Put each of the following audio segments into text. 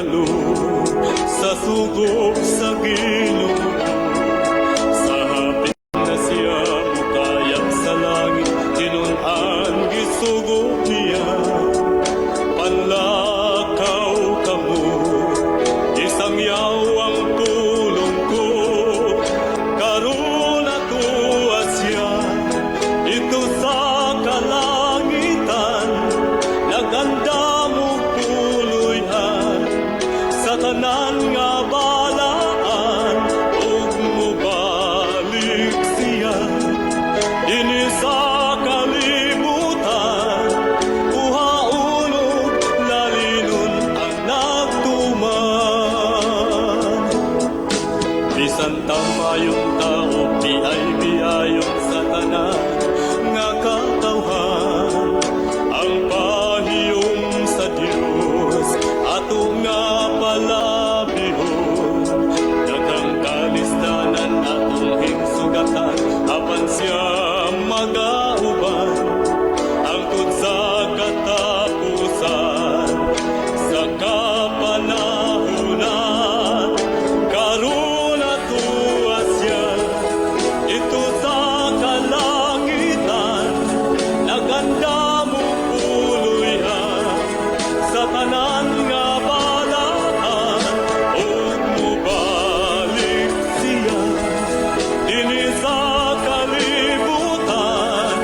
Kahibalo sa sugo sa Ginoo. Sa hapit na siya mukayab sa langit, tinun-an gisugo niya. Panlakaw kamo, isangyaw ang pulong ko. Karon atoa siya didto sa kalangitan, nagandam og puloy-an sa tanan nga balaan, ug mobalik siya dinhi sa kalibutan, kuhaon ug lalinon ang nagtuman. Bisan tamayong tao, biay biayon sa tanan nga katawhan, ang pahiyom sa Dios ato nga palabihon. Daghang kalisdanan atong higsugatan, apan siya magauban hangtod sa katapusan sa kapanahunan. Karon atoa siya didto sa kalangitan, nagandam og puloy-an sa tanan nga balaan, ug mobalik siya dinhi sa kalibutan,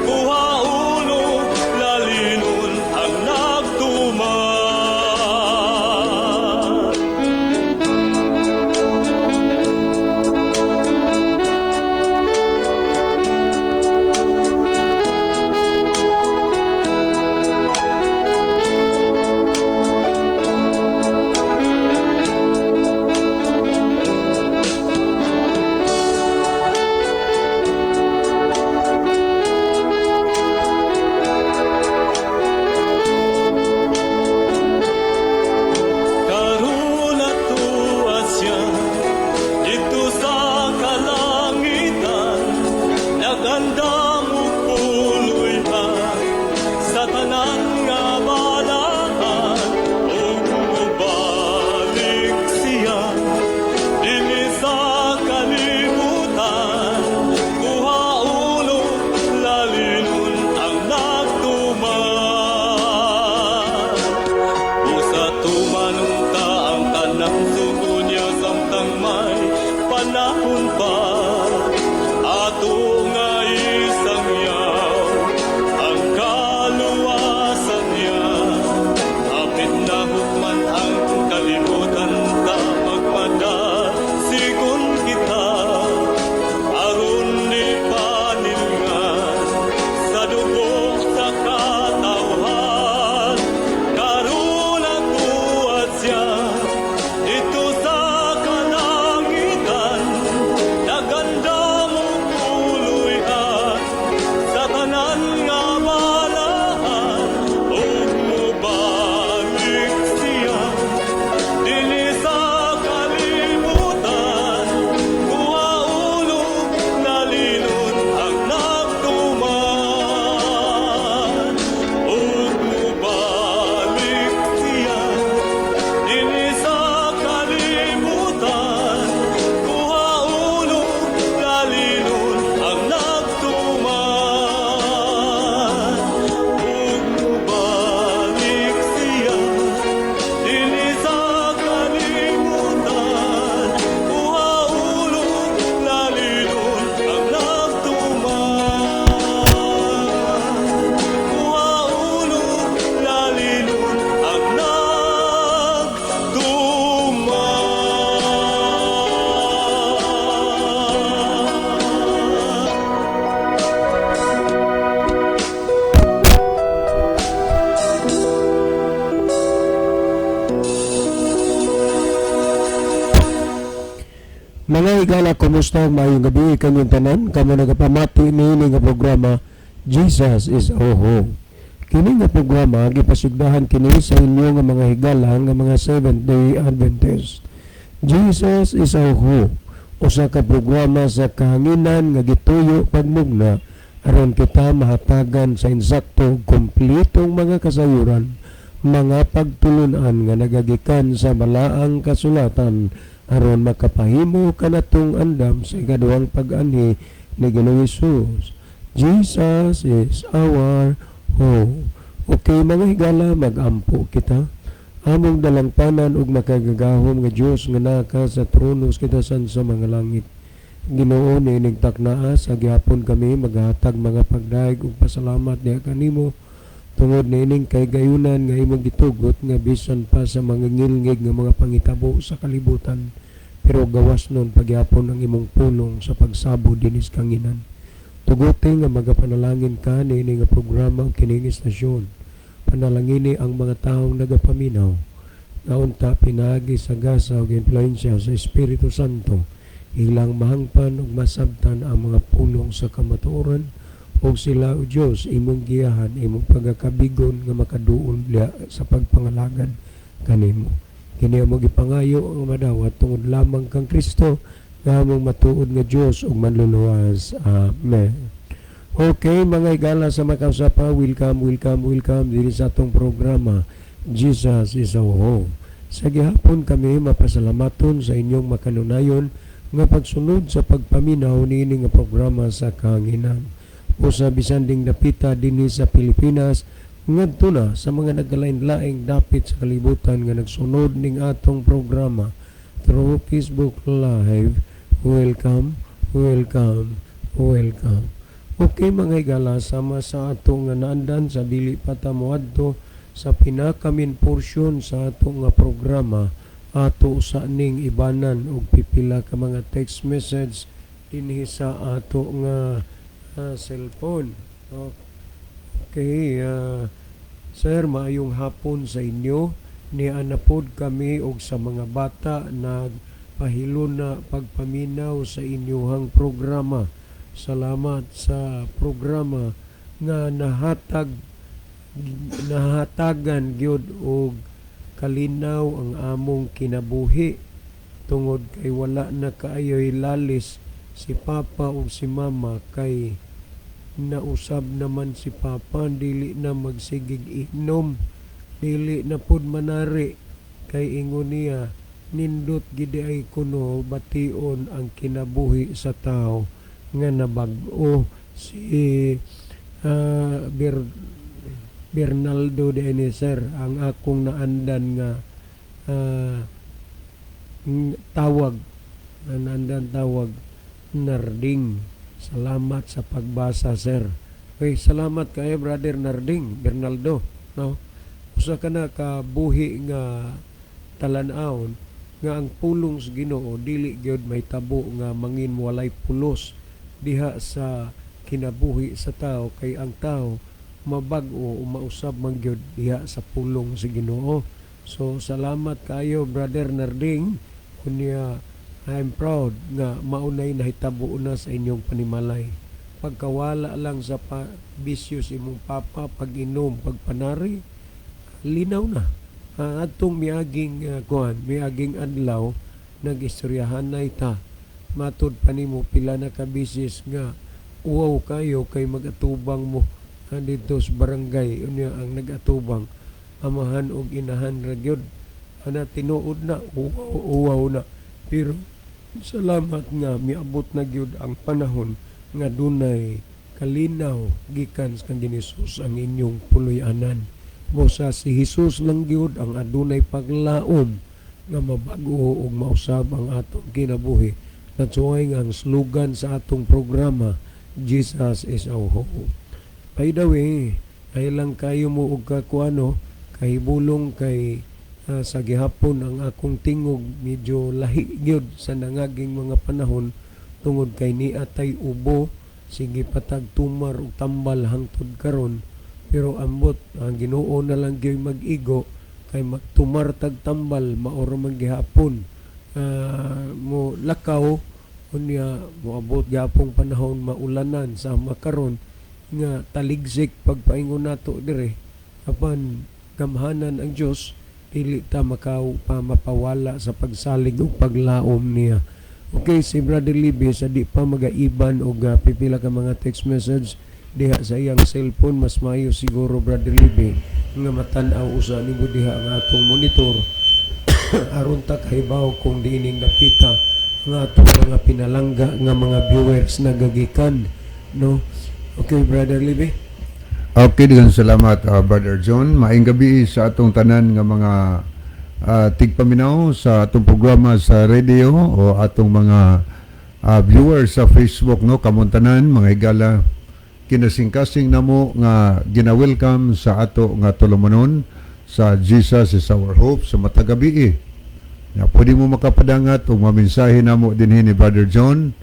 kuhaon ug lalinon ang nagtuman. Karon atoa siya didto sa kalangitan, nagandam og puloy-an sa tanan nga balaan, ug mobalik siya dinhi sa kalibutan, kuhaon ug lalinon ang nagtuman. Usa tumanon ta ang tanang sugo niya samtang may panahon pa. Ato nga isangyaw ang kaluwasan niya. Hapit na hukman ang kalibutan, ta magmadasigon kita. Aron di panilngan sa dugo sa katawhan. Karon atoa siya didto sa kalangitan, nagandam og puloy-an sa tanan nga balaan, ug mobalik siya dinhi sa kalibutan, kuhaon ug lalinon ang nagtuman. Ug mobalik siya dinhi sa kalibutan, kuhaon ug lalinon ang nagtuman. Ug mobalik siya dinhi sa kalibutan, kuhaon ug lalinon ang nagtuman. Kuhaon ug lalinon ang nagtuman. Mga higala, kumusta? Maayong gabi kanyong tanan. Kamo nagapamati niini nga programa, Jesus Is Our Hope. Kini nga programa gipasigdahan kini sa inyo nga mga higala nga mga Seventh Day Adventist. Jesus Is Our Hope, usa ka programa sa kahanginan nga gituyo pagmugna aron kita mahatagan sa insakto ug kompletong mga kasayuran. Mga pagtulunan nga nagagikan sa balaang kasulatan aron makapahimo kanatong andam sa ikaduhang pag-anhi ni Ginoong Hesus. Jesus is our hope. Okay, mga higala, mag-ampo kita. Among dalangpanan ug makagagahom nga Dios nga naka sa trono sa kitasan sa mga langit. Ginoo, niining taknaa sa gihapon kami maghatag mga pagdayeg ug pasalamat diha kanimo tungod niining kahigayunan nga imong gitugot nga bisan pa sa mga ngilngig nga mga pangitabo sa kalibutan, pero gawas nun pagyapon ang imong pulong sa pagsabo dinis kanginan. Tuguti nga magapanalangin ka niini nga programa ug kining istasyon. Panalangini ang mga taong nagapaminaw nga unta pinaagi sa gasa ug impluwensya sa Espiritu Santo ilang mahangpan ug masabtan ang mga pulong sa kamatuoran ug sila, o Dios, imong giyahan, imong pagakabigon nga makaduol diha sa pagpangalagad kanimo. Kini among gipangayo ang madawat tungod lamang kang Kristo nga among matuod nga Dios ug manluluwas. Amen. Okay, mga higala sa makausapa, welcome, welcome, welcome diri sa atong programa Jesus is Our Hope. Sa gihapon kami mapasalamaton sa inyong makanunayon nga pagsunod sa pagpaminaw niini nga programa sa kahanginan. O sa bisan ding dapita dinhi sa Pilipinas ngadto na sa mga nagkalain-laing dapit sa kalibutan nga nagsunod ning atong programa through Facebook Live. Welcome, welcome, welcome. Okay, mga higala, sama sa ato nga naandan sa dili pa ta moadto sa pinaka-main portion sa ato nga programa, ato sa ning ibanan og pipila ka mga text message dinhi sa ato nga cellphone. Okay, sir, maayong hapon sa inyo. Niana pod kami og sa mga bata nagpahilon na pagpaminaw sa inyuhang programa. Salamat sa programa nga nahatagan gyud og kalinaw ang among kinabuhi tungod kay wala na kaayo'y lalis si Papa ug si Mama kay nausab naman si Papa, dili na magsigig inom, dili na pud manari kay ingon niya nindot gid ay kuno bation ang kinabuhi sa tao nga nabag-o. Si Bernaldo de Eneser ang akong naandan nga tawag na naandan, tawag Narding. Salamat sa pagbasa, sir. Okay, salamat kayo, Brother Narding Bernaldo, no? Usa ka na ka buhi nga talan-awon nga ang pulong sa Ginoo dili gyud may tabo nga mangin walay pulos diha sa kinabuhi sa tao kay ang tao mabag-o o mausab man gyud diha sa pulong sa Ginoo. So salamat kayo, Brother Narding. Kunya I'm proud nga maunay nahitabo na sa inyong panimalay. Pagkawala lang sa bisyo sa imong papa, pag-inom, pagpanari, linaw na. Atong miaging kuan, miaging adlaw nag-istoryahanay ta. Matud pa nimo pila na ka bisis nga uwaw kayo kay mag-atubang mo didto sa barangay. Unya ang nag-atubang amahan og inahan ra gyud. Ana, tinuod na uwaw, uwaw na. Pero salamat nga miabot na gyud ang panahon nga dunay kalinaw gikan sa Hesus ang inyong puloy-anan. Busa si Hesus lang gyud ang adunay paglaom nga mabago ug mausab ang atong kinabuhi. That's why nga ang slogan sa atong programa, Jesus is Our Hope. By the way, ay lang kayo mo og kakuano, kahibulong kay sa gihapon ang akong tingog medyo lahi gyud sa nangaging mga panahon tungod kay niatay ubo, sige patag tumar ug tambal hangtod karon. Pero ambot ang Ginoo na lang gyud mag-igo kay magtumar tag tambal maoro man gihapon. Mo lakaw, unya moabot gihapong panahon maulanan sa makaron nga taligsik pagpaingon nato dire. Apan gamhanan ang Dios, dili ta makaw pa mapawala sa pagsalig ug paglaom niya. Okay, si Brother Libby sa di pa magaiban og pipila ka mga text message diha sa iyang cellphone, mas maayo siguro, Brother Libby, nga matan-aw usa nimo diha nga atong monitor aron ta kahibaw kung diining dapita nga atong mga pinalangga nga mga viewers nagagikan, no? Okay, Brother Libby. Okay, daghang salamat, Brother John. Maayong gabi sa atong tanan nga mga tigpaminaw sa atong programa sa radio o atong mga viewers sa Facebook, no? Kamong tanan, mga higala, kinasingkasing namo nga gina-welcome sa ato nga tulumanon sa Jesus is Our Hope sa matag gabi. Ya, pwede mo makapadangat og mga mensahe namo dinhi ni Brother John.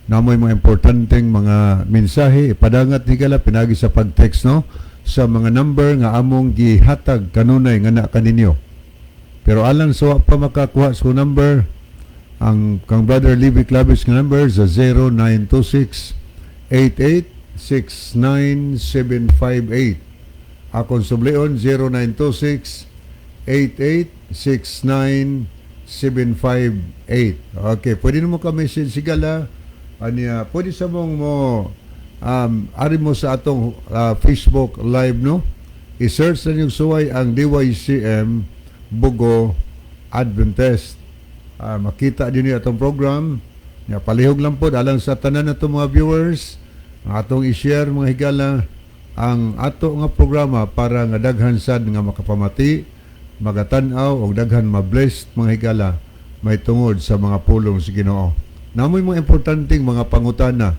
Namoy mga importanteng mga mensahe ipadangat ni gala pinagi sa pag-text, no, sa mga number nga among gihatag kanunay nga na kaninyo. Pero alang sa wa pa makakuha sa number, ang kang Brother Libby Clavis nga number sa 0926 8869758. Akong sublion, 0926 8869758. Okay, pwede mo ka message sigala aniya, pwede sa mong mo ari mo sa atong Facebook Live, no? I-search na yung suway ang DYCM Bogo Adventist. Makita din niyo atong program. Ya, palihog lang po alang sa tanan nato mga viewers ang atong i-share, mga higala, ang ato nga programa para nga daghan sad nga makapamati, magatan-aw og daghan ma-blessed, mga higala, may tungod sa mga pulong sa Ginoo. Namoy mga importanteng mga pangutana,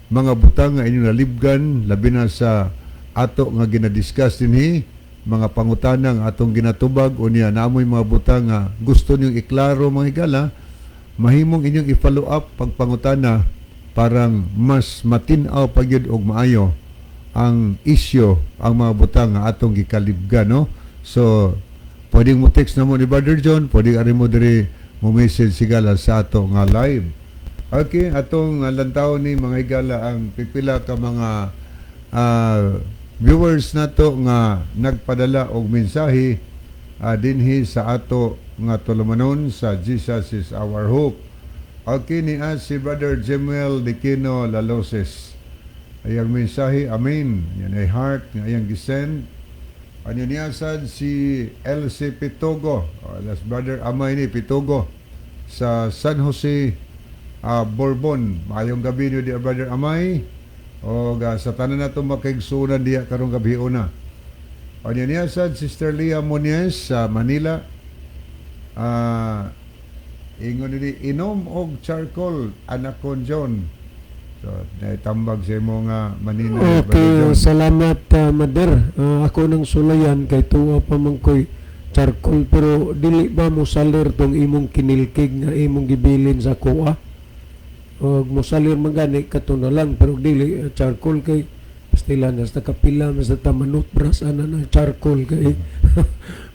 mga butang nga inyong nalibgan, labi na sa ato nga ginadiscuss dinhi, mga pangutana nga atong ginatubag unya namoy mga butang nga gusto ninyong iklaro, mga higala, mahimong inyong i-follow up pagpangutana parang mas matin-aw pa gyud og maayo ang isyo, ang mga butang nga atong gikalibgan, no? So pwedeng mo text na mo ni Brother John, pwedeng ari mo diri mo message sigala sa ato nga live. Okay, atong lantaw ni, mga higala, ang pipila ka mga viewers nato nga nagpadala og mensahe dinhi sa ato nga tulumanon sa Jesus is Our Hope. Okay, ni si Brother Jemuel Diquino Laloses. Ayang mensahe, "Amen." Yan ay heart nga ayang gisend. Ano niya sad si LC Pitogo. Oh, that's Brother Amay ni Pitogo sa San Jose, Borbon. Maayong gabi niyo di, Brother Amay. O ga sa tanan nato makigsunan diya karong gabi una. Ano niya sad Sister Leah Monies sa Manila. Ingon ni, "Inom og charcoal, anak kon John." So, naitambag sa imo nga Manila, Brother Okay, John. Salamat, Mother. Ako nang sulayan kay tuwa pa man ko'y charcoal, pero dili ba mo salir tong imong kinilkig nga imong gibilin sa kuha? Og mosalir man gani kato na lang, pero dili charcoal kay pastilan hasta kapila mas ta manutbras ana na charcoal kay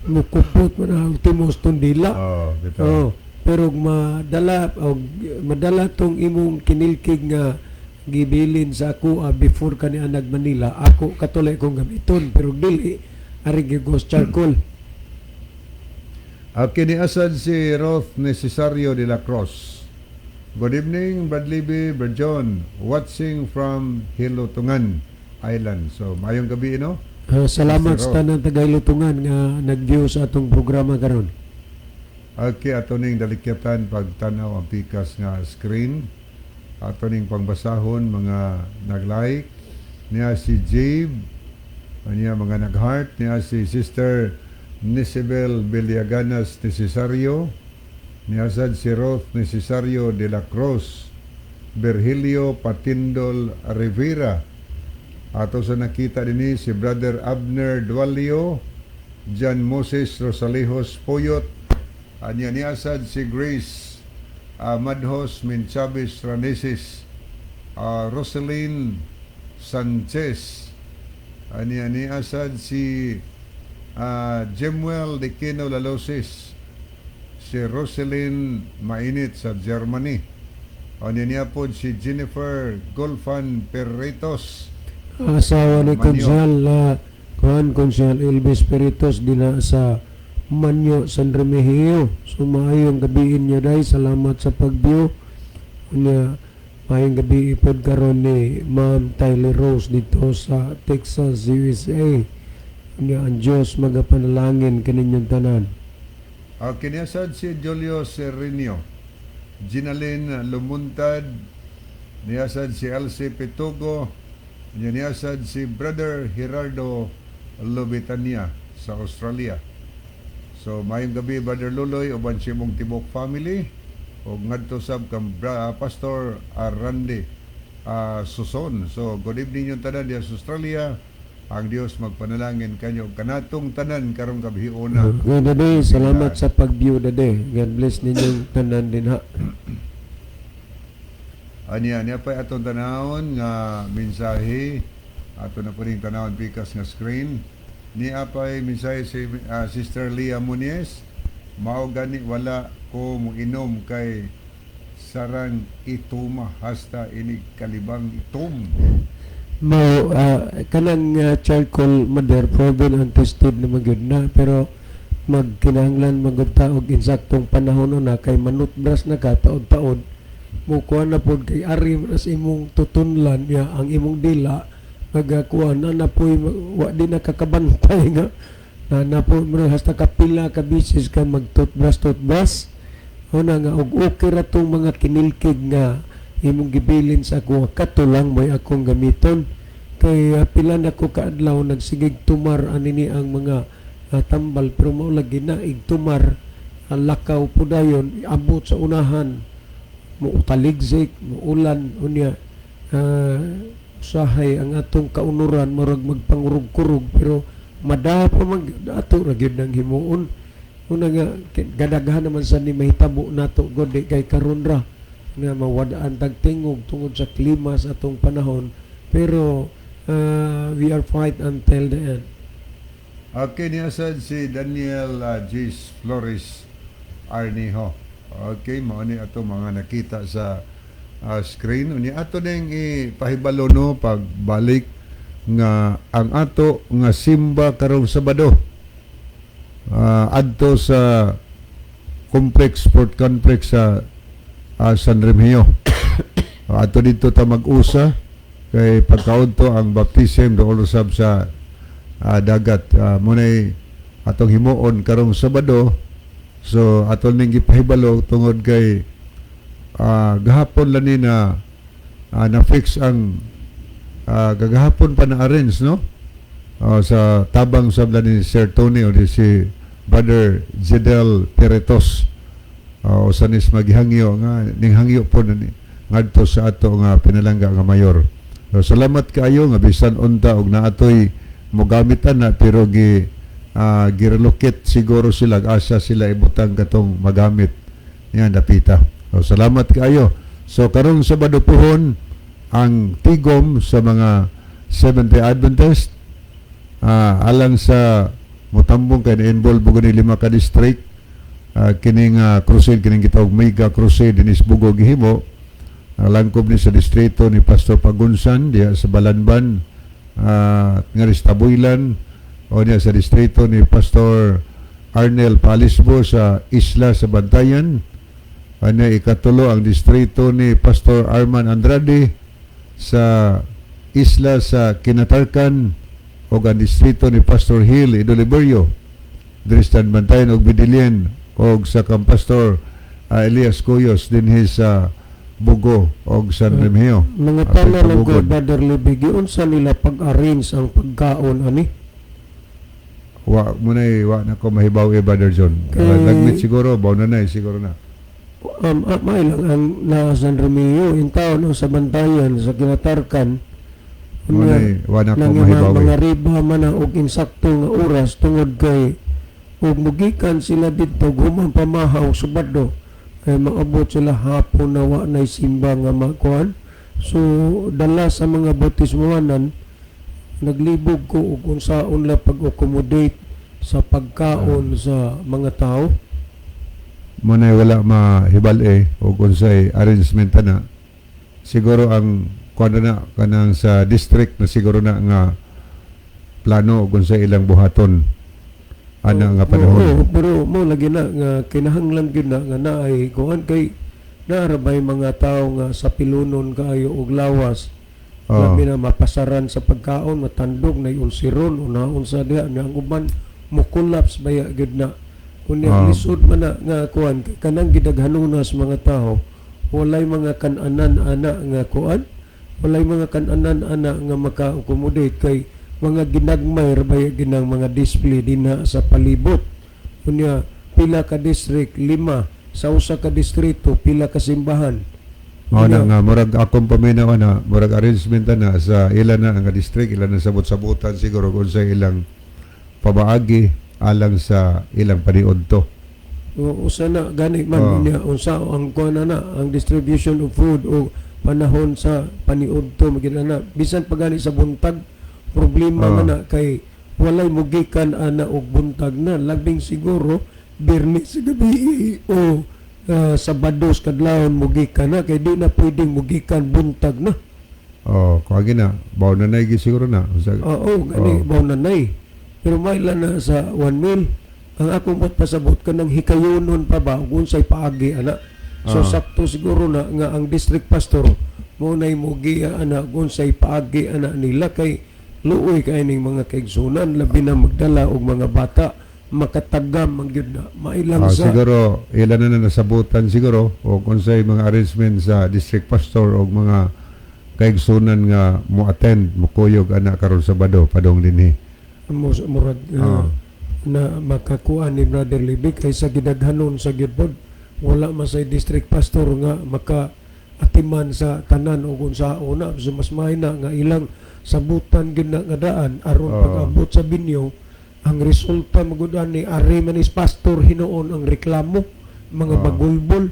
mukupot man ang timos tundila. Oh, bitaw. Oh, pero og madala og madala tong imong kinilkig nga gibilin sa ako before kani nag Manila, ako katulay kong gamiton, pero dili ari gigos charcoal. Okay, ni asad si Roth Necesario de la Cruz. "Good evening, Brad Libby, Brad John. Watching from Hilutungan Island." So, mayong gabi, no? Salamat Mr. sa Roth. Tanang tagailutungan nga nag-view sa atong programa karon. Okay, ato ning dalikyatan pagtanaw ang pikas nga screen. Ato ning pangbasahon mga nag-like. Niya si Jabe, niya mga nag-heart, niya si Sister Nisibel Villaganas Necesario, niya sad si Roth Necesario de la Cruz, Virgilio Patindol Rivera. Ato sa nakita dinhi si Brother Abner Dualio, John Moses Rosalejos Poyot, anya niya sad si Grace Madhos Minchavis Raneses, Roseline Sanchez, anya niya sad si Jemuel Dequino Laloses, si Roseline Mainit sa Germany. Anya niya po si Jennifer Golfan Perritos. Asawa ni Manyo. Konsehal kuan Konsehal Elvis Peritos dina sa Manyo, San Remigio. So maayong gabi inyo day. Salamat sa pag-view. Unya maayong gabi ipod karon ni Ma'am Tyler Rose dito sa Texas, USA. Unya ang Dios magapanalangin kaninyong tanan. Okay, niya sad si Julio Serrinio, Ginalyn Lumuntad, niya sad si Elsie Pitugo, niya sad si Brother Gerardo Lobitania sa Australia. So maayong gabi, Brother Luloy, uban sa imong tibok family, ug ngadto sab kang Pastor Randy Suson. So good evening yung tanan diya sa Australia. Ang Dios magpanalangin kanyo kanatong tanan karong gabiuna. Okay, dade, salamat sa pag-view, dade. God bless ninyong tanan din ha. Anya niya pa atong tanawon nga mensahe, ato na po ning tanawon pikas nga screen. Ni apay mensahe si Sister Leah Muniz: "Mao gani wala ko moinom kay sarang ituma hasta inig kalibang itom." Mao kanang charcoal, mother, proven and tested na magyud na, pero magkinahanglan magud ta og insaktong panahon una kay manutbras na ka taod-taod mo kuha na pod kay ari man sa imong tutunlan ya ang imong dila magakuha na na po'y wa di nakakabantay nga na na po mo hasta kapila ka bisis ka mag toothbrush toothbrush. Una nga og okay ra tong mga kinilkig nga imong gibilin sa ako, kato lang mo'y akong gamiton kay pila na ko kaadlaw nagsigig tumar anini ang mga tambal, pero mao lagi na igtumar ang lakaw po dayon abot sa unahan mo utaligsik mo ulan. Unya usahay ang atong kaunuran murag magpangurog-kurog, pero madaha pa man gyud, ato ra gyud nang himuon. Una nga gadaghan naman sa ni mahitabo nato god, di kay karon ra nga mawadaan tag tingog tungod sa klima sa atong panahon, pero we are fight until the end. Okay, niya sad si Daniel Gis Flores Arnijo. Okay, mao ni ato mga nakita sa screen. Unya ato ning ipahibalo no pagbalik nga ang ato nga simba karong Sabado adto sa complex, sport complex sa San Remigio. Ato dito ta mag-usa kay pagkaudto ang baptism dool usab sa dagat. Munay atong himuon karong Sabado. So ato ning gipahibalo tungod kay gahapon lang ni na na-fix ang gagahapon pa na arrange no. Sa tabang sab ni Sir Tony o di si Brother Jedel Peretos usa nis maghangyo nga ning hangyo po na ni ngadto sa ato nga pinalangga nga mayor. So, salamat kaayo nga bisan unta og naatoy mogamitan na, pero gi girelocate siguro sila, asa sila ibutang katong magamit yan dapita. So, salamat kaayo. So karong Sabado puhon ang tigom sa mga Seventh-day Adventist alang sa mutambong kay na-involve ko ni lima ka district kining crusade, kining gitawag mega crusade dinis Bugo gihimo. Langkob ni sa distrito ni Pastor Pagunsan diha sa Balanban nga sa Tabuilan o niya sa distrito ni Pastor Arnel Palisbo sa Isla sa Bantayan. Ano, ikatulo ang distrito ni Pastor Arman Andrade sa Isla sa Kinatarkan o ang distrito ni Pastor Hill Idoliberio diri sa Bantayan ug Bidilien og sa kang Pastor Elias Cuyos dinhi sa Bugo og San Remigio. Mga Atay tana lang ko, Tabugod. Brother Libby, giunsa nila pag-arrange ang pagkaon ani? Wa mo na, wa na ko mahibaw eh, Brother John. Lagmit siguro, baw na na eh, siguro na. May lang ang na San Remigio, in town o sa Bantayan, sa Kinatarkan. Mo na eh, wa na ko Nang mahibaw mga eh. riba man na og insakto nga oras tungod kay ug mugikan sila didto human pamahaw Sabado kay maabot sila hapon na wa nay simba nga makuan. So dala sa mga bautismohanan, naglibog ko og unsaon la pag-accommodate sa pagkaon sa mga tao. Mo na wala mahibal eh og unsay arrangement na. Siguro ang kuan na kanang sa district na siguro na nga plano og unsay ilang buhaton ana nga panahon. Oo, pero mo lagi na nga kinahanglan gyud na nga naay kuan kay naarabay mga tao nga sa pilunon kaayo og lawas. Labi na mapasaran sa pagkaon, matandog na ulsiron o naunsa diha nga ang uban mo collapse baya gyud na. Unya lisod man na nga kuan kay kanang gidaghanona sa mga tao, walay mga kananan ana nga kuan, walay mga kananan ana nga maka-accommodate kay mga ginagmay ra baya ginang mga display dinha sa palibot. Unya pila ka district, lima sa usa ka distrito, pila ka simbahan. Mao na Unya, nga murag akong paminaw na murag arrangement na sa ila na nga district, ila na sabot-sabutan siguro kung sa ilang pabaagi alang sa ilang paniudto. O, usa na gani man unya unsa ang kuan na ang distribution of food o panahon sa paniudto magid na, bisan pa gani sa buntag problema man na kay walay mugikan ana og buntag na, labing siguro Biyernes sa gabi o Sabado sa kadlawon mugikan na kay di na pwedeng mugikan buntag na. Oh, kuagi na baw na naigi siguro na. Oo, gani baw nanay. Pero maila na sa 1 mil. Ang akong pasabot ka ng hikayonon pa ba kung unsay paagi ana. So sakto siguro na nga ang district pastor mo nay mugiya ana kung unsay paagi ana nila kay luoy kay ning mga kaigsunan, labi na magdala og mga bata, makatagam man gyud na mailang sa Siguro ila na na nasabutan siguro o kung sa mga arrangement sa district pastor o mga kaigsunan nga mo attend, mo kuyog ana karon Sabado padong dinhi. Mo murag na makakuha ni Brother Libby kay sa gidaghanon sa gyud pod wala man say district pastor nga maka atiman sa tanan o kung sa una. So mas may na nga ilang sabutan gyud na nga daan aron pag-abot sa binyo ang resulta magud ni ari man is pastor hinuon ang reklamo mga bagulbol.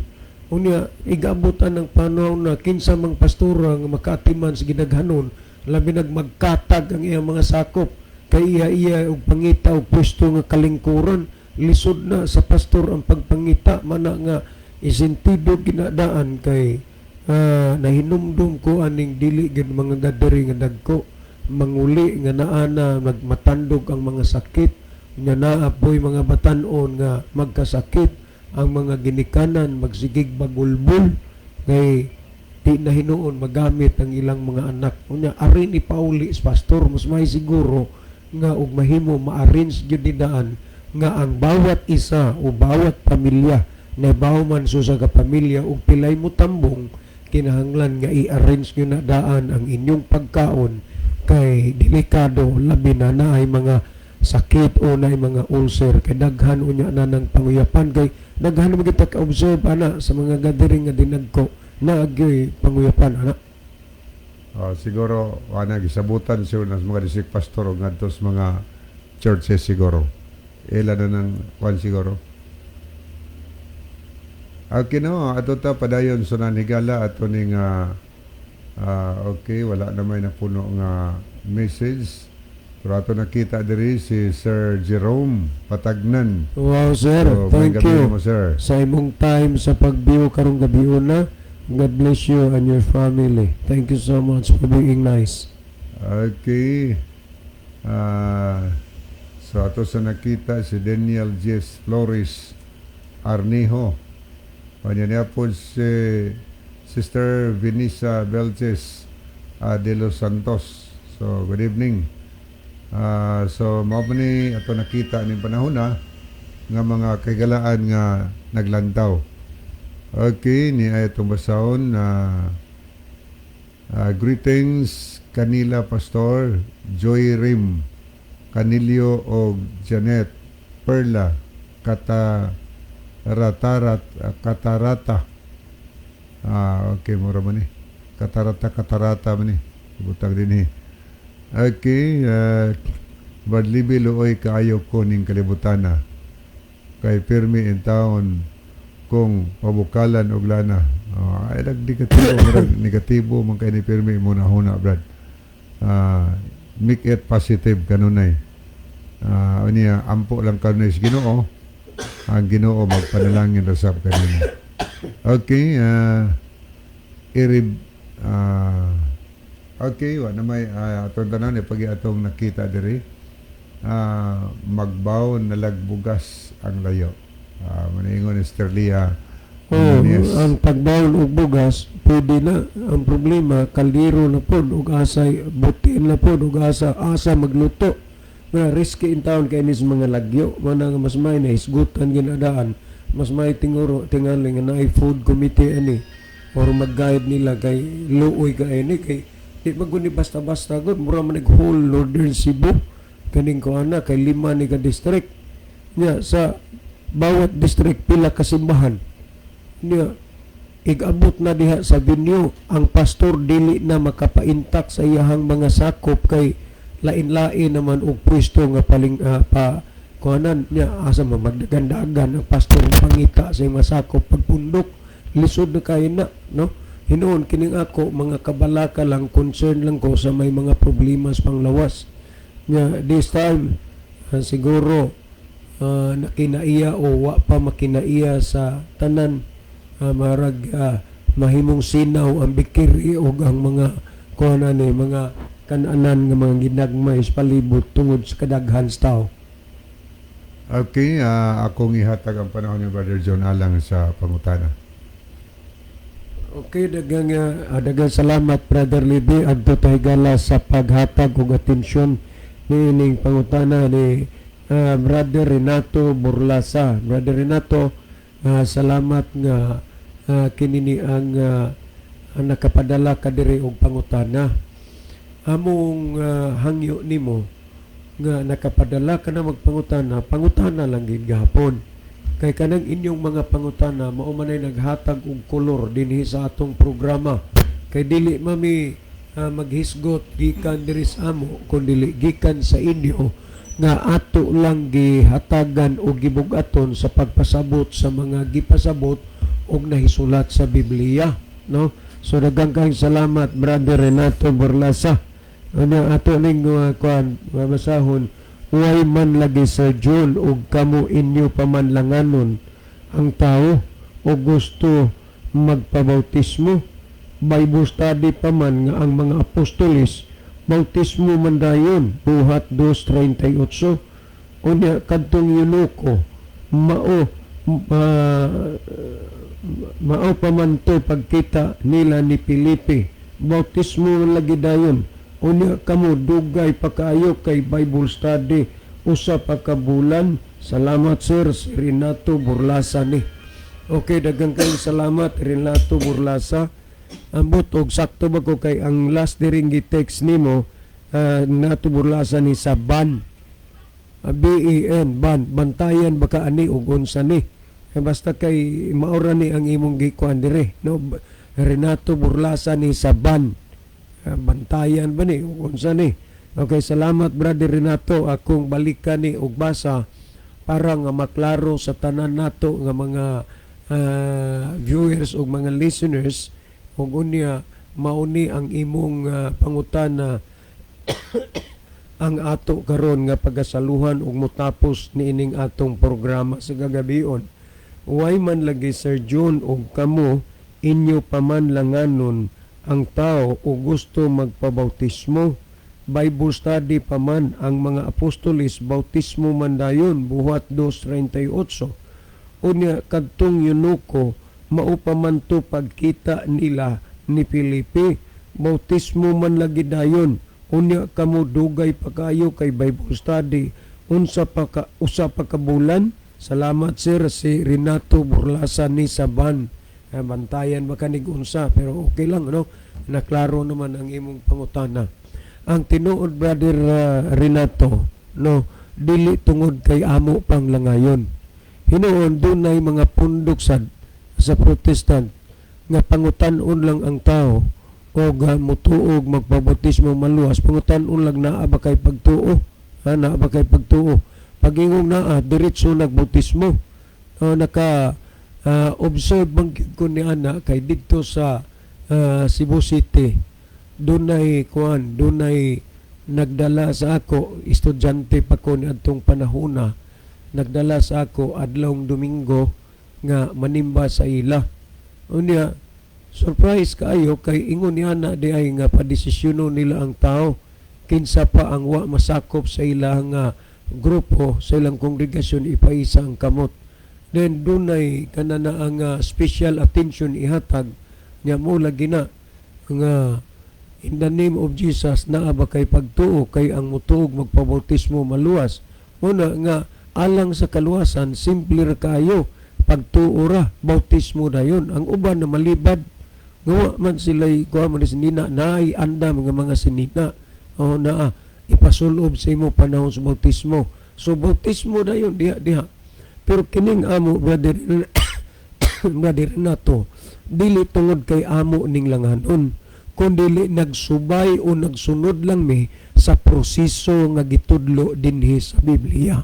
Unya igabutan ng panahon na kinsa mang pastora nga makaatiman sa gidaghanon, labi nag magkatag ang iyang mga sakop kay iya iya og pangita og pwesto nga kalingkuran. Lisod na sa pastor ang pagpangita mana nga isentido ginadaan kay nahinumdum ko aning dili gyud mga gathering nga dagko, manguli nga naana magmatandog ang mga sakit nga naa poy mga batan-on nga magkasakit ang mga ginikanan, magsigig bagulbol kay di na hinuon magamit ang ilang mga anak. Unya ari ni pauli is pastor, mas may siguro nga og mahimo ma-arrange gyud ni daan nga ang bawat isa o bawat pamilya na man sa ka pamilya og pilay mo tambong, kinahanglan nga i-arrange nyo na daan ang inyong pagkaon kay delikado labi na naay mga sakit o naay mga ulcer kay daghan unya na ng panguyapan, kay daghan man kita ka-observe ana sa mga gathering nga dinagko na agyoy panguyapan ana. Siguro ana gisabutan siguro ng mga district pastor o ngadto sa mga churches siguro. Ila na ng kwan siguro. Okay no, ato ta padayon sa nanigala ato ning okay, wala na may napuno nga message. Pero ato nakita diri si Sir Jerome Patagnan. Wow, sir. So, may Thank gabi you mo, sir. Sa imong time sa pag-view karong gabi una. God bless you and your family. Thank you so much for being nice. Okay. So ato sa nakita si Daniel Jess Flores Arnijo. Kanya niya po si Sister Venisa Belches de los Santos. So good evening. So mao pa ni ato nakita ning panahon na nga mga kaigalaan nga naglantaw. Okay, ni ay itong basahon na greetings kanila Pastor Joy Rim Canilio o Janet Perla Kata Ratarat Katarata. Okay, mura man ni Katarata, Katarata man ni butang din eh. Okay, Badlibi, luoy kaayo ko ning kalibutana kay pirmi in town kung pabukalan og lana. Oh, ay nag negatibo, murag negatibo man kay ni pirmi mo na huna, Brad. Make it positive kanunay. Unya ampo lang kanunay sa Ginoo. Ang Ginoo magpanalangin ra sab kanino. Okay, irib okay, wa na may atong tanan eh, pag atong nakita diri. Magbawon na lagbugas ang layo. Maningon ni Sterlia. Oh, ang pagbawon og bugas pwede na. Ang problema, kaldero na pod ug asay butin na pod ug asa asa magluto. Nga risky in town kay nis mga lagyo mana nga mas may na hisgutan ginadaan, mas may tinguro tingali nga naay food committee ani or mag-guide nila kay luoy ka ini kay di man gud ni basta-basta gud, mura man nag whole Northern Cebu kaning kuana kay lima ni ka district nya. Sa bawat district pila ka simbahan niya. Igabot na diha sa venue, ang pastor dili na makapaintak sa iyahang mga sakop kay lain-lain naman og pwesto nga paling pa kuanan niya. Asa man magdagandagan ang pastor pangita sa iyang mga sakop pagpundok? Lisod na kayo na, no? Hinuon kining ako mga kabalaka lang, concern lang ko sa may mga problema sa panglawas niya. This time siguro nakinaiya o wa pa makinaiya sa tanan, marag mahimong sinaw ang bikiri og ang mga kuan ani mga kananan nga mga ginagmay sa palibot tungod sa kadaghan sa tao. Okay, akong ihatag ang panahon ni Brother John alang sa pangutana. Okay, daghang salamat, Brother Libby, adto ta higala sa paghatag og atensyon niining pangutana ni Brother Renato Burlasa. Brother Renato, salamat nga kini ni ang nakapadala ka diri og pangutana. Among hangyo nimo nga nakapadala ka na magpangutana, pangutana lang gid gahapon. Kay kanang inyong mga pangutana mao man ay naghatag og kolor dinhi sa atong programa. Kay dili mami maghisgot gikan diri sa amo kun dili gikan sa inyo nga ato lang gihatagan o gibugaton sa pagpasabot sa mga gipasabot og nahisulat sa Biblia, no? So daghang kayong salamat, Brother Renato Borlasa. Ano ato ning kuan mabasahon: "Way man lagi, Sir John, og kamo inyo pamanlanganon ang tao o gusto magpabautismo. Bible study pa man nga ang mga apostoles bautismo man dayon, Buhat 2:38. Unya kadtong eunuko mao pa man to pagkita nila ni Felipe, bautismo man lagi dayon. Unya kamo dugay pa kaayo kay Bible study usa pa ka bulan. Salamat, sir." Si Renato Burlasa ni. Okay, daghang kayong salamat, Renato Burlasa. Ambot og sakto ba ko kay ang last diring gi-text nimo, Renato Burlasa ni sa ban. BAN, ban, bantayan baka ani og unsa ni. Eh, basta kay maura ni ang imong gikuan dire, no? Renato Burlasa ni sa ban. Bantayan ba ni ug unsa ni? Okay, salamat, Brother Renato. Akong balikan ni og basa para nga maklaro sa tanan nato nga mga viewers ug mga listeners ug unya mauni ang imong pangutana ang ato karon nga pagasaluhan ug motapos niining atong programa sa gagabion. "Way man lagi, Sir John, og kamo inyo pamanlanganon ang tao o gusto magpabautismo. Bible study pa man ang mga apostoles bautismo man dayon, Buhat 2:38. Unya kadtong eunuko mao pa man to pagkita nila ni Felipe, bautismo man lagi dayon. Unya kamo dugay pa kayo kay Bible study unsa pa ka usa pa ka bulan. Salamat, sir." Si Renato Burlasa ni Saban. Bantayan ba kanig unsa, pero okay lang, no? Naklaro naman ang imong pangutana. Ang tinuod, Brother Renato, no, dili tungod kay amo pang langayon. Hinuon dunay mga pundok sad sa Protestant nga pangutan-on lang ang tao o mutuog magpabautismo maluwas. Pangutan-on lang, naa ba kay pagtuo, ha, naa ba kay pagtuo? Pag-ingong naa, diretso nagbautismo. Naka observe bang gyud ko ni ana kay didto sa Cebu City dunay kuan, dunay nagdala sa ako, estudyante pa ko ni adtong panahona, nagdala sa ako adlawng Domingo nga manimba sa ila. Unya surprise kaayo kay ingon ni ana di ay nga padesisyono nila ang tao kinsa pa ang wa masakop sa ilang nga grupo, sa ilang kongregasyon, ipaisa ang kamot. Then dunay kana na ang special attention ihatag nya mo lagi na nga in the name of Jesus, naa ba kay pagtuo kay ang mutuog magpabautismo maluwas? Una nga alang sa kaluwasan, simple ra kaayo, pagtuo ra, bautismo dayon. Ang uban na malibad nga wa man sila kuha man sinina, naay andam nga mga sinina o naa ipasulob sa imo panahon sa bautismo, so bautismo dayon diha diha. Pero kining amo, brother Renato, dili tungod kay amo ning langanon, kundi nagsubay o nagsunod lang mi sa proseso nga gitudlo dinhi sa Biblia.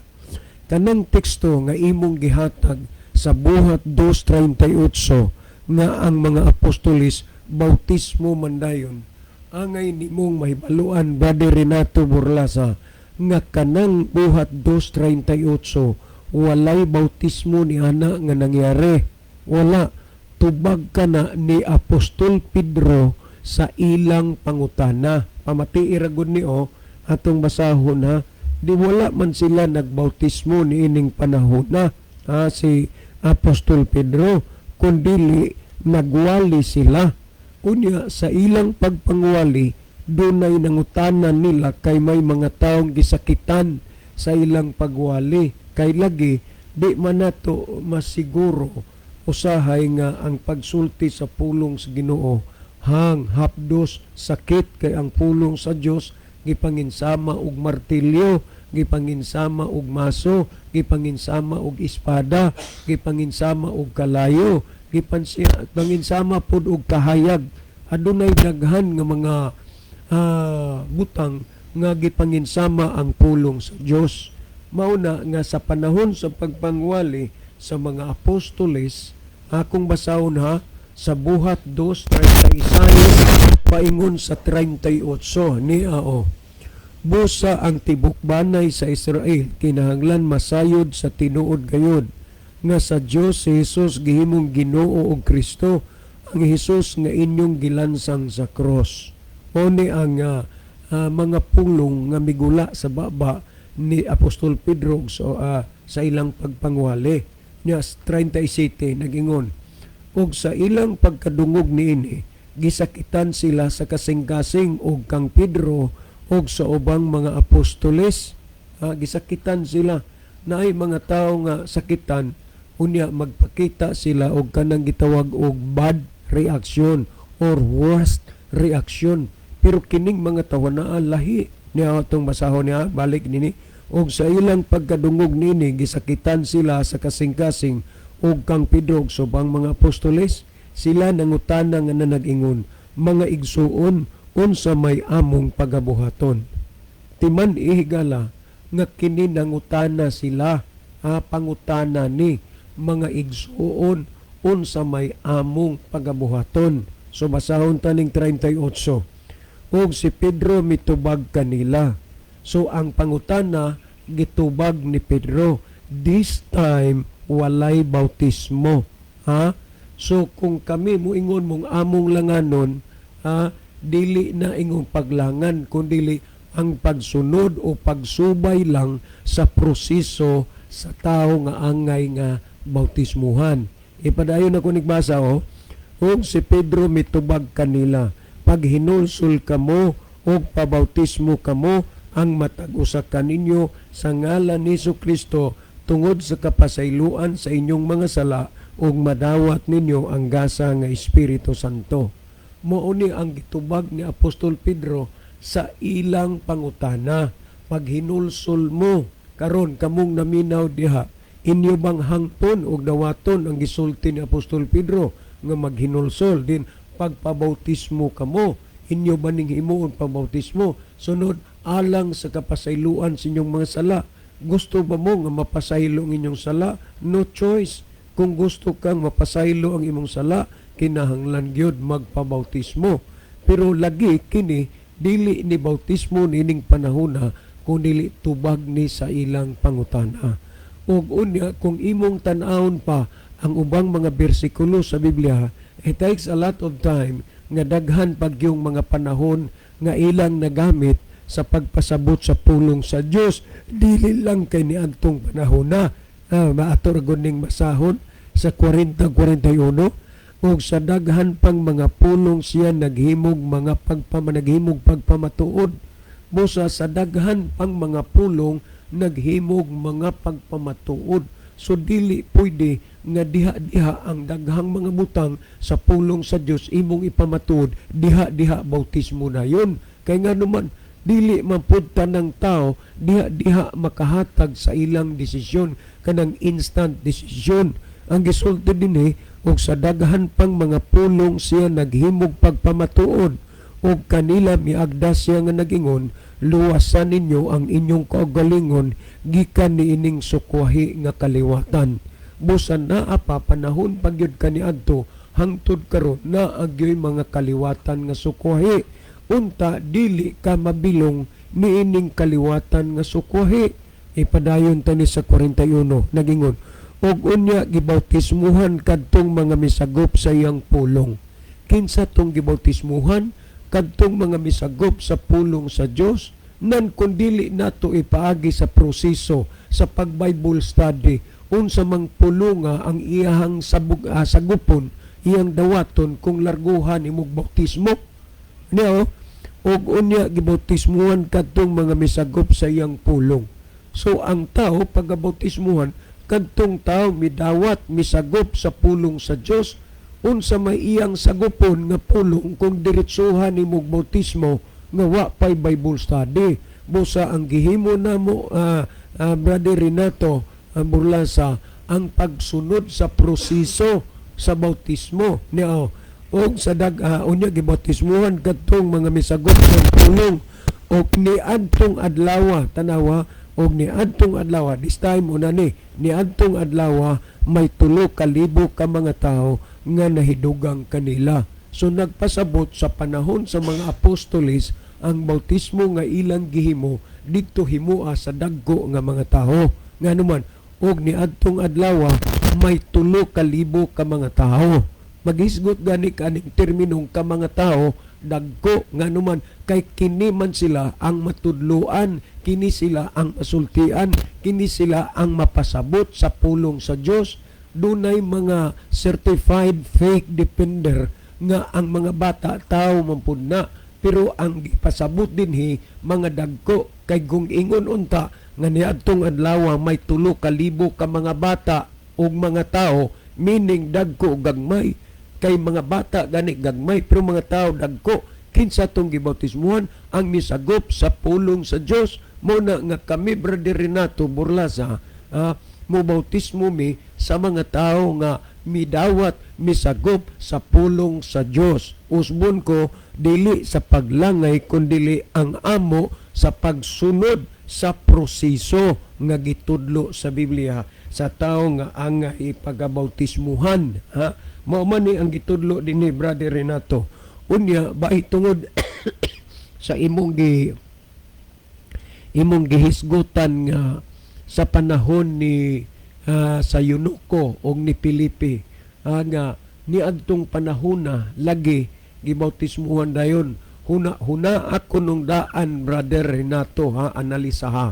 Kanang teksto nga imong gihatag sa Buhat 2:38 nga ang mga apostolis bautismo man dayon, angay nimong mahibaluan, Brother Renato Burlasa, nga kanang Buhat 2:38 walay bautismo ni ana nga nangyari. Wala. Tubag kana ni Apostol Pedro sa ilang pangutana. Pamati ra gud ni o atong basahon ha. Di wala man sila nagbautismo ni ining panahon na ha, si Apostol Pedro, kundili nagwali sila. Unya sa ilang pagpangwali, dunay nangutana nila kay may mga taong gisakitan sa ilang pagwali. Kay lagi di man nato masiguro usahay nga ang pagsulti sa pulong sa Ginoo hang hapdos sakit, kay ang pulong sa Dios gipanginsama og martilyo, gipanginsama og maso, gipanginsama og espada, gipanginsama og kalayo, gipanginsama pod og kahayag. Adunay daghan nga mga butang nga gipanginsama ang pulong sa Dios. Mao na nga sa panahon sa pagpangwali sa mga apostoles, akong basahon ha, sa Buhat 2:36 paingon sa 38 ni ao. Busa ang tibukbanay sa Israel kinahanglan masayod sa tinuod gayod nga sa Dios si Jesus gihimong Ginoo ug Kristo, ang Hesus nga inyong gilansang sa cross. Mao ni ang mga pulong nga migula sa baba ni Apostol Pedro so, sa ilang pagpangwali. Nya 37 nagingon, ug sa ilang pagkadungog niini, gisakitan sila sa kasing-kasing og kang Pedro og sa ubang mga apostoles. Gisakitan sila. Naay mga tawo nga sakitan, unya magpakita sila og kanang gitawag og bad reaction or worst reaction. Pero kining mga tawo naa lahi niya. Atong basahon niya, balik nini. Ug sa ilang pagkadungog niini, gisakitan sila sa kasing-kasing ug kang Pedro ug sa ubang mga apostoles. Sila nangutana nga nag-ingon, "Mga igsuon, unsa may among pagabuhaton?" Timan ihigala nga kini nangutana sila, pangutana ni, "Mga igsuon, unsa may among pagabuhaton?" So basahon taning 38. Ug si Pedro mitubag kanila. So ang pangutana gitubag ni Pedro. This time walay bautismo. Ha? So kung kami muingon mong among langanon, ha, dili na ingong paglangan kundi ang pagsunod o pagsubay lang sa proseso sa tao nga angay nga bautismuhan. Ipadayon ako nigbasa oh. Ug si Pedro mitubag kanila, "Paghinulsol kamo ug pabautismo kamo ang matag usa kaninyo sa ngalan ni Kristo tungod sa kapasayloan sa inyong mga sala ug madawat ninyo ang gasa nga Espiritu Santo." Mao ni ang gitubag ni Apostol Pedro sa ilang pangutana. Paghinulsol mo. Karon kamong naminaw diha, inyo bang hangpon og dawaton ang gisulti ni Apostol Pedro nga maghinulsol din pagpabautismo kamo? Inyo ba ning himuon pabautismo? Sunod, alang sa kapasayloan sa inyong mga sala. Gusto ba mo nga mapasaylo ang inyong sala? No choice. Kung gusto kang mapasaylo ang imong sala, kinahanglan gyud magpabautismo. Pero lagi kini dili ni bautismo nining panahona kung dili tubag ni sa ilang pangutana. Ug unya kung imong tan-awon pa ang ubang mga bersikulo sa Biblia, it takes a lot of time nga daghan pag yung mga panahon nga ilang nagamit sa pagpasabot sa pulong sa Dios, dili lang kay niadtong panahon na. Maato ra gud ning basahon sa 40-41. Ug sa daghan pang mga pulong siya naghimog pagpamatuod. Busa sa daghan pang mga pulong naghimog mga pagpamatuod. So dili pwede nga diha-diha ang daghang mga butang sa pulong sa Dios imong ipamatuod, diha-diha bautismo na yun. Kay nga naman dili man pud tanang tao diha-diha makahatag sa ilang desisyon, kanang instant decision. Ang gisulti dinhi, ug sa daghan pang mga pulong siya naghimog pagpamatuod, ug kanila miagda siya nga nagingon, "Luwasan ninyo ang inyong kaugalingon gikan niining sukwahi nga kaliwatan." Busan naa pa panahon pagyud kaniadto, hangtod karon naa gyoy mga kaliwatan nga sukwahi. Unta dili ka mabilong niining kaliwatan nga sukwahi. Ipadayon tani sa 41, nagingon, ug unya gibautismuhan kadtong mga misagop sa iyang pulong. Kinsa tong gibautismuhan? Kadtong mga misagop sa pulong sa Dios. Nan kung dili nato ipaagi sa proseso sa pag-Bible study unsa mang pulunga ang iyahang sagupon, iyang dawaton kung larguhan imong bautismo niyo. Ug unya gibautismuhan kadtong mga misagop sa iyang pulong. So ang tao pagabautismuhan, kadtong tao midawat, misagop sa pulong sa Dios. Unsa may iyang sagupon nga pulong kung diretsuhan imong bautismo nga wa pay Bible study? Busa ang gihimo namo, Brother Renato Burlasa, ang pagsunod sa proseso sa bautismo niya. Og sa dag unya gibautismuhan kadtong mga misagop ng pulong, og niadtong adlaw, tanawa, og niadtong adlaw, this time una ni niadtong adlaw may 3,000 ka mga tawo nga nahidugang kanila. So nagpasabot sa panahon sa mga apostoles, ang bautismo nga ilang gihimo didto himoa sa dagko nga mga tawo. Ngano man, og niadtong adlaw may 3,000 ka mga tawo. Maghisgot gani kaning terminong ka mga tawo, dagko. Ngano man, kay kini man sila ang matudloan, kini sila ang masultian, kini sila ang mapasabot sa pulong sa Dios. Dunay mga certified fake defender nga ang mga bata tao man pud na, pero ang gipasabot dinhi mga dagko, kay kung ingon unta nga niadtong adlaw may 3,000 ka mga bata ug mga tao, meaning dagko gagmay, kay mga bata gani gagmay pero mga tao dagko. Kinsa tong gibautismuhan? Ang misagop sa pulong sa Dios. Mo na nga kami, Brother Renato Burlasa, mo bautismo mi sa mga tao nga midawat, misagop sa pulong sa Dios. Usbon ko, dili sa paglangay kundili ang amo sa pagsunod sa proseso nga gitudlo sa Biblia sa tao nga angay pagabautismuhan, ha. Mao man ni ang gitudlo dinhi, Brother Renato. Unya bahi tungod sa imong gihisgutan nga sa panahon ni sa Eunuko og ni Felipe, nga niadtong panahon na lagi gibautismuhan dayon. Huna huna ako nung daan, Brother Renato, ha, analisa ha.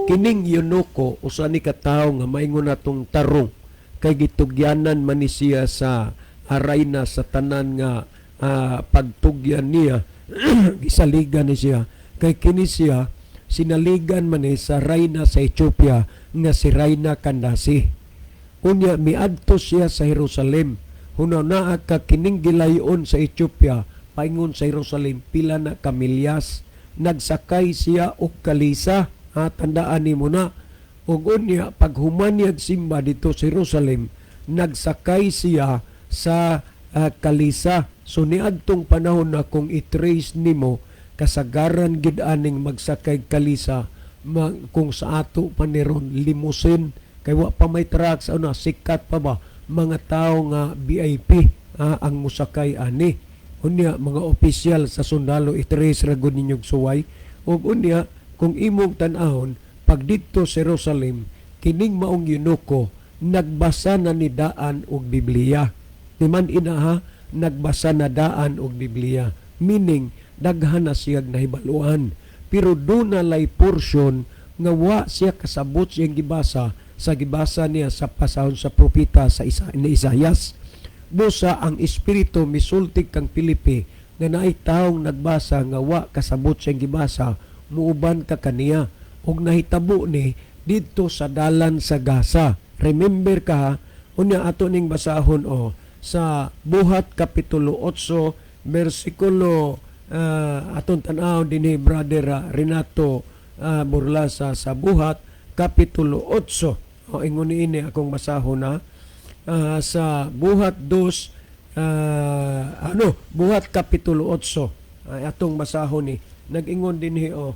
Kining Eunuko, usa ni ka tawo nga maingon natong tarong kay gitugyanan man ni siya sa rayna sa tanan nga pagtugyan niya, gisaligan ni siya, kay kini siya sinaligan man ni sa rayna sa Ethiopia nga si Rayna Candace. Unya miadto siya sa Jerusalem. Hunaw naa ka kining gilayon sa Ethiopia paingon sa Jerusalem pila na ka milyas. Nagsakay siya og kalisa, ha, tandaan nimo na. Ug unya paghuman niya simba dito sa Jerusalem, nagsakay siya sa kalisa. So niadtong panahon na kung i-trace nimo, kasagaran gid aning magsakay kalisa, kung sa ato pa ni ron limousine, kay wa pa may trucks, ano, sikat pa ba, mga tao nga VIP ang musakay ani. Unya mga opisyal sa sundalo, i-trace ra gud ninyong suway. Ug unya kung imong tan-ahon pag didto sa Jerusalem, kining maong eunuko nagbasa na ni daan og Biblia. Di man inaha, nagbasa na daan og Biblia, meaning daghan na siyag nahibaluan, pero duna lay portion nga wa siya kasabot siyang gibasa. sa gibasa niya sa pasahon sa propeta sa isa ni Isayas. Busa ang Espiritu misulti kang Pilipi nga naay taong nagbasa nga wa kasabot siyang gibasa, muuban ka kaniya. Ug nahitabo ni didto sa dalan sa Gaza. Remember ka ha, unya ato ning basahon o sa Buhat kapitulo 8 bersikulo aton tan-aw dinhi, Brother Renato Burlasa, sa Buhat kapitulo 8. O ingon niini akong basahon na sa Buhat 2, ano, Buhat kapitulo 8 ay atong basahon ni. Nag-ingon dinhi o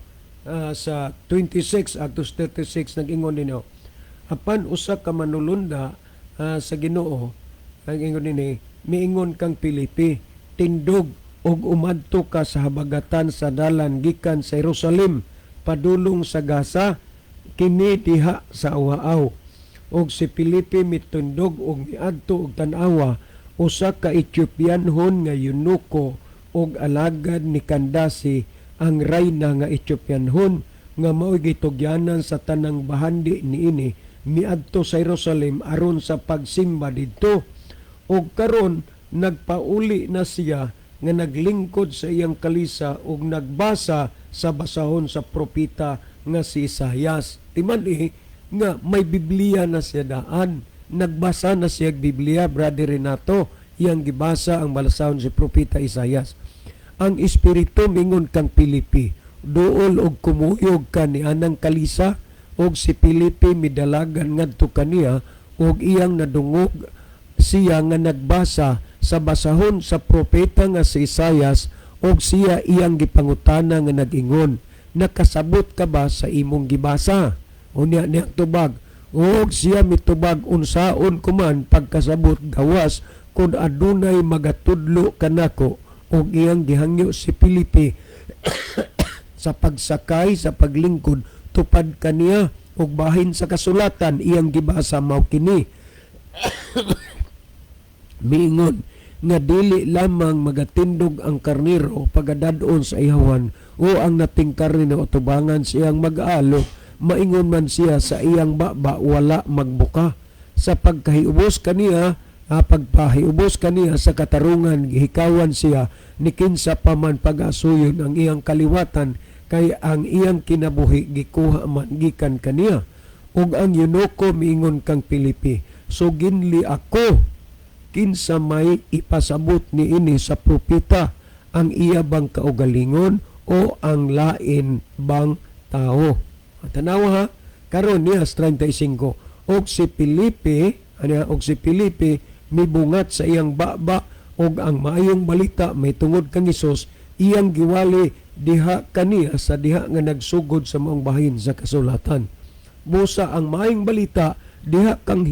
sa 26 Actos 36, nag-ingon dinhi o, apan usa ka manulunda sa Ginoo, nag-ingon dinhi, miingon kang Pilipi, "Tindog ug umadto ka sa habagatan sa dalan gikan sa Jerusalem padulong sa Gaza, kini diha sa awaaw." Ug si Felipe mitundog og miadto og tan-awa usa ka Ethiopianhon nga eunuko og alagad ni Kandasi ang rayna nga Ethiopianhon nga mao'y gitugyanan sa tanang bahandi niini, miadto sa Jerusalem aron sa pagsimba didto. Og karon nagpauli na siya nga naglingkod sa iyang kalisa ug nagbasa sa basahon sa propeta nga si Isayas. Timan-i nga may Biblia na siya daan. Nagbasa na siya og Biblia, Brother Renato. Iyang gibasa ang balasahon si propeta Isayas. Ang Espiritu mingon kang Pilipi, "Duol og kumuyog ka ni anang kalisa." Og si Pilipi midalagan ngadto kaniya og iyang nadungog siya nga nagbasa sa basahon sa propeta nga si Isayas, og siya iyang gipangutana nga nag-ingon, "Nakasabot ka ba sa imong gibasa?" Unya niyang tubag, og siya mitubag, "Unsaon ko man pagkasabot gawas kung adunay magatudlo kanako?" Og iyang gihangyo si Pilipi sa pagsakay sa paglingkod tupad kaniya, ug bahin sa kasulatan iyang gibasa mao kini, miingon nga dili lamang magatindog ang karnero pagadad-on sa ihawan o ang nating karne na utubangan siyang mag-aalok, maingon man siya sa iyang baba wala magbuka. Sa pagkahiubos kaniya, pagpahiubos kaniya sa katarungan, gihikawan siya ni kinsa pa man pag-asuyon ang iyang kaliwatan, kay ang iyang kinabuhi gikuha man gikan kaniya. Ug ang eunuko miingon kang Pilipi, "Suginli ako, kinsa may ipasabot niini sa propeta, ang iya bang kaugalingon o ang lain bang tao?" Tanawa ha, karon niya 35. Og si Felipe, ano, og si Felipe mibungat sa iyang baba og ang maayong balita may tungod kang Hesus iyang giwali diha kaniya sa diha nga nagsugod sa maong bahin sa kasulatan. Busa ang maayong balita diha kang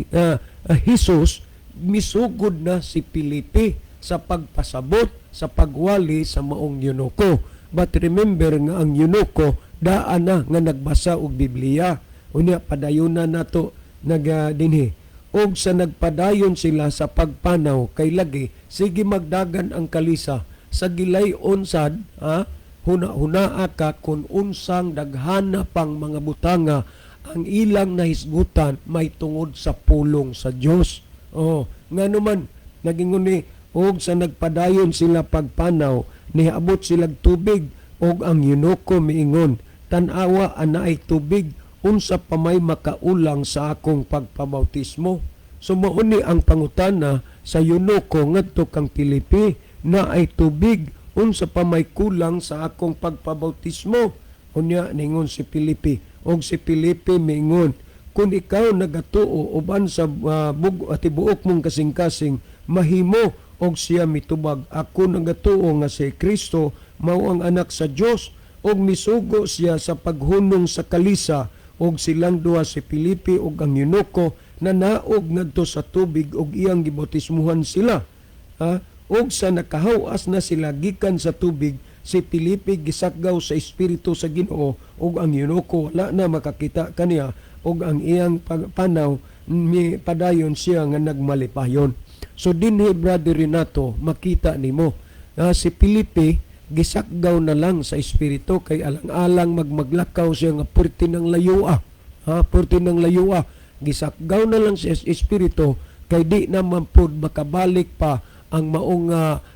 Hesus, misugod na si Felipe sa pagpasabot, sa pagwali sa maong eunuko. But remember nga ang eunuko daan na nga nagbasa og Biblia. Unya padayunan nato naga dinhi. Og sa nagpadayon sila sa pagpanaw, kay lagi sige magdagan ang kalisa sa gilayon sad ha, huna-hunaa ka kung unsang daghana pang mga butanga ang ilang nahisgutan may tungod sa pulong sa Dios. Oh, ngano man nagingon ni, og sa nagpadayon sila pagpanaw, niabot silag tubig, og ang eunuko miingon, "Tan-awa, anaay tubig, unsa pa may makaulang sa akong pagpabautismo?" So mao ni ang pangutana sa eunuko ngadto kang Pilipi, "Naay tubig, unsa pa may kulang sa akong pagpabautismo?" Unya ningon si Pilipi, og si Pilipi miingon, "Kung ikaw nagatuo uban sa bug at tibuok mong kasing-kasing, mahimo." Og siya mitubag, "Ako nagatuo nga si Kristo mao ang anak sa Dios." Og misugo siya sa paghunong sa kalisa, og silang duha, si Pilipi ug ang eunuko, nanaog ngadto sa tubig ug iyang gibautismuhan sila. Ha? Og sa nakahawas na sila gikan sa tubig, si Pilipi gisakgaw sa espiritu sa Ginoo, ug ang eunuko wala na makakita kaniya, ug ang iyang panaw mi padayon siya nga nagmalipayon. So dinhi, Brother Renato, makita nimo na si Pilipi gisakgaw na lang sa espiritu kay alang-alang magmaglakaw siya nga purti ng layua. Ha, purti ng layua. Gisakgaw na lang siya sa espiritu kay di naman pud makabalik pa ang maong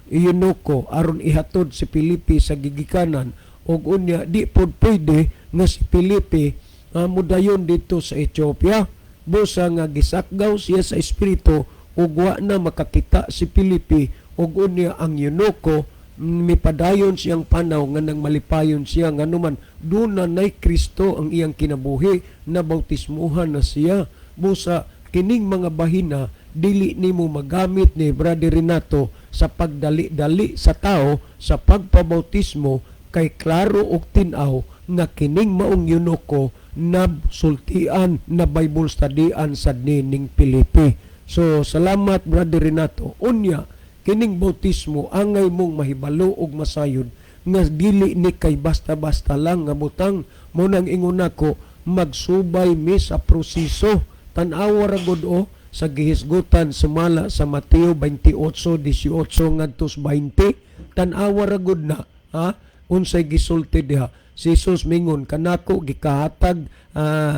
eunuko aron ihatod si Felipe sa gigikanan, ug unya di pud pwede nga si Felipe modayon dito sa Ethiopia, busa nga gisakgaw siya sa espiritu ug wa na makakita si Felipe. Ug unya ang eunuko mipadayon siyang panaw nga nang malipayon siya nganuman doon na nay Kristo ang iyang kinabuhi, na bautismuhan na siya. Busa kining mga bahina dili nimo magamit ni Brother Renato sa pagdali-dali sa tao sa pagpabautismo, kay klaro og tin-aw nga kining maong eunuko na sultian, na Bible studyan sad ni ning Felipe. So salamat, Brother Renato. Unya kining bautismo, angay mong mahibalo og masayod nga dili ni kay basta-basta lang nga butang. Mo nang ingon nako, magsubay mi sa proseso. Tan-awa ra gud o sa gihisgutan sumala sa Mateo 28:18 ngadto 20. Tan-awa ra gud na ha unsay gisulti diha. Si Jesus mingon, "Kanako gikahatag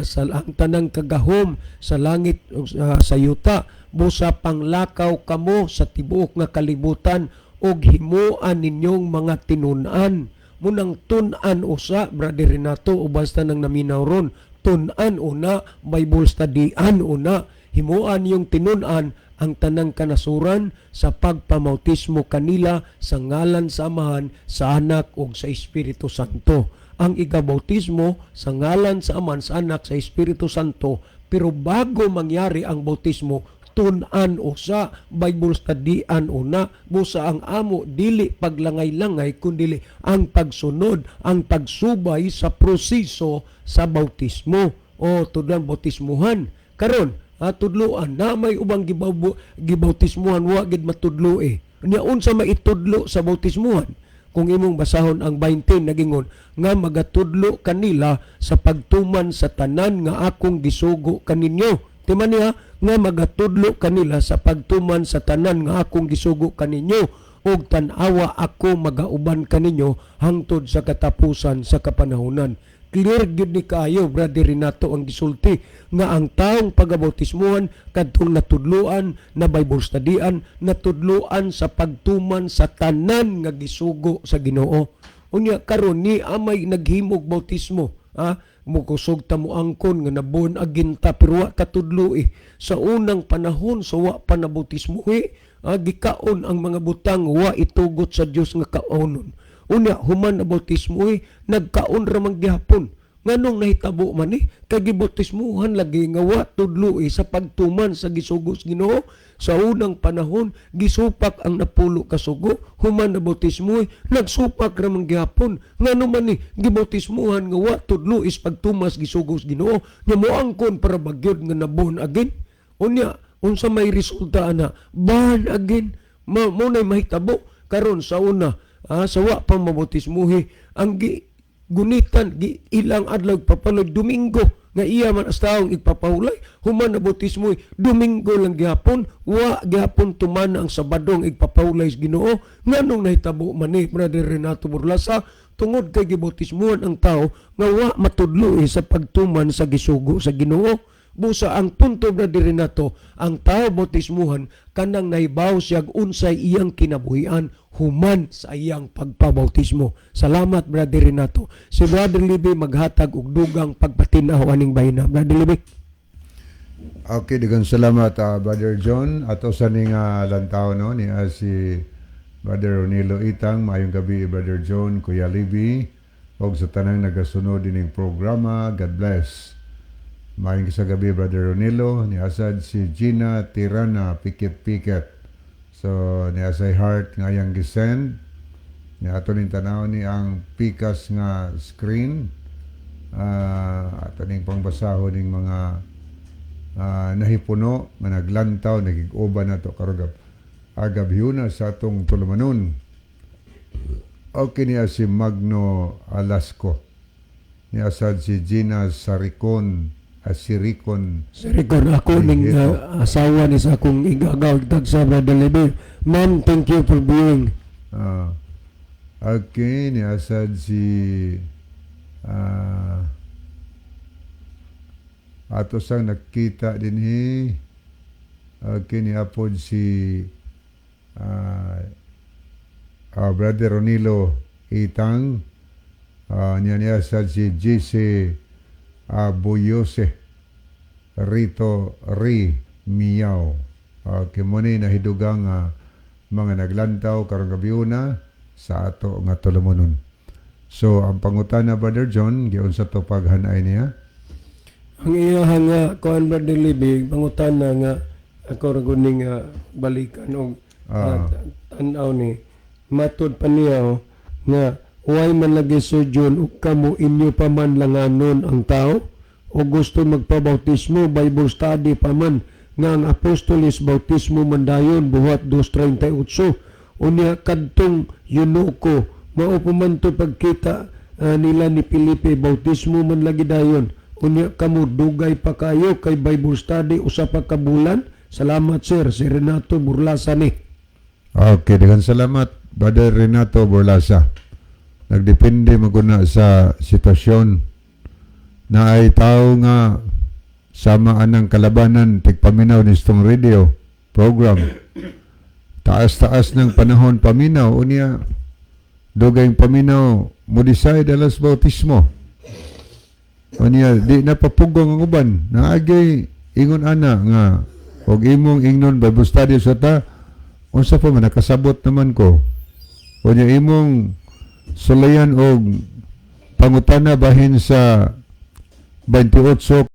sa ang tanang kagahom sa langit ug sa yuta. Busa panglakaw kamo sa tibuok nga kalibutan ug himuan ninyong mga tinun-an." Munang tun-an usa, Brother Renato, o basta nang naminaw ron, tun-an una, Bible studyan una, himuan yung tinun-an ang tanang kanasuran sa pagpamautismo kanila sa ngalan sa Amahan, sa Anak ug sa Espiritu Santo. Ang igabautismo sa ngalan sa Amahan, sa Anak, sa Espiritu Santo, pero bago mangyari ang bautismo, tun-an usa, Bible studyan una. Busa ang amo dili paglangay-langay kundili ang pagsunod, ang pagsubay sa proseso sa bautismo o tudlan bautismuhan. Karon, tudloan na may ubang gibautismuhan wa gid matudlo eh. Nya unsa maitudlo sa bautismuhan? Kung imong basahon ang 20, nagingon nga magatudlo kanila sa pagtuman sa tanan nga akong gisugo kaninyo. Timan niya nga magatudlo kanila sa pagtuman sa tanan nga akong gisugo kaninyo, ug tan-awa, ako magauban kaninyo hangtod sa katapusan sa kapanahonan. Clear gyud ni kaayo, Brother Renato, ang gisulti nga ang taong pagabautismuhan kadtong natudloan, na Bible studyan, natudloan sa pagtuman sa tanan nga gisugo sa Ginoo. Unya karon ni amay naghimog bautismo, ha, mukusog ta mo angkon nga na-born again ta, pero wa katudlo eh. Sa unang panahon sa wa pa nabautismo eh, gikaon ang mga butang wa itugot sa Dios nga kaonon. Unya human na bautismo eh, nagkaon ra man gihapon. Nganong nahitabo man eh? Kay gibautismuhan lagi nga wa tudlo eh sa pagtuman sa gisugo sa Ginoo. Sa unang panahon gisupak ang napulo ka sugo, human na bautismo eh, nagsupak ra man gihapon. Ngano man ni? Gibautismuhan nga wa tudlo is pagtumas gisugo sa Ginoo. Nya moangkon para bagyod nga na born again? Unya unsa may resulta ana? Born again. Mo nay mahitabo karon. Sa una, sa wa pa mabautismuhi, ang gi gunitan gi ilang adlaw papalod Domingo nga iya man as taong igpapahulay. Human na bautismo, Domingo lang gihapon, wa gihapon tumana ang Sabadong igpapahulay sa Ginoo. Nganong nahitabo man ni, Brother Renato Burlasa? Tungod kay gibautismuhan ang tao nga wa matudlo eh sa pagtuman sa gisugo sa Ginoo. Busa ang punto, Brother Renato, ang tao bautismuhan kanang nahibaw siya unsay iyang kinabuhian human sa iyang pagpabautismo. Salamat, Brother Renato. Si Brother Libby maghatag og dugang pagpatinaw aning bahina. Brother Libby. Okay, daghang salamat, Brother John. Ato sa ning lantaw no ni si Brother Ronilo Itang, maayong gabi, Brother John, Kuya Libby, ug sa tanang nagasunod dining programa. God bless. Maayong sa gabi, Brother Ronilo, ni asad si Gina Tirana Pikit-Pikit. So ni asay heart nga iyang gisend. Ni ato ning tanaw ni ang pikas nga screen. Ato ning pangbasahon ning mga nahipuno nga naglantaw, nagig-uban na to karong agabhiuna sa atong tulumanon. Okay niya si Magno Alasco. Niya sad si Gina Saricon, Siricon. Siricon, ako ning asawa ni sa akong igagaw tagsa, Brother Libby. Ma'am, thank you for being. Okay, niya sad si Ato sang nakita dinhi kini apod si Brother Ronilo Itang, niya niya sa si GC Buyose Rito Ri Miyaw. Okay, mo ni nahidugang mga naglantaw karong gabiuna sa ato nga tulumonon. So ang pangutana, Brother John, giunsa to paghanay niya? Ang iya nga kuan, Brother Libig, pangutana nga ako ra gud ning balikan og tan-aw ni matud pa niya, oh, nga why man lagi, Sir John, ug kamo inyo pa man langanon ang tao o gusto magpabautismo, Bible study pa man nga ang apostoles bautismo man dayon, Buhat 2:38. Unya kadtong eunuko mao pa man to pagkita nila ni Felipe, bautismo man lagi dayon. Unya kamo dugay pa kayo kay Bible study usa pa ka bulan. Salamat, sir. Si Renato Burlasa ni. Okay, daghang salamat, Brother Renato Borlasa. Nagdepende maguna sa sitwasyon na ay tao nga sama anang kalabanan tigpaminaw ni itong radio program. Taas-taas ng panahon paminaw, unya dugay paminaw mo decide alas bautismo. Unya di na papugong ang uban. Naagay ingon ana nga og imong ingnon Bible study sa ta, unsa pa man, nakasabot naman ko. Unya imong sulayan og pangutana bahin sa 28.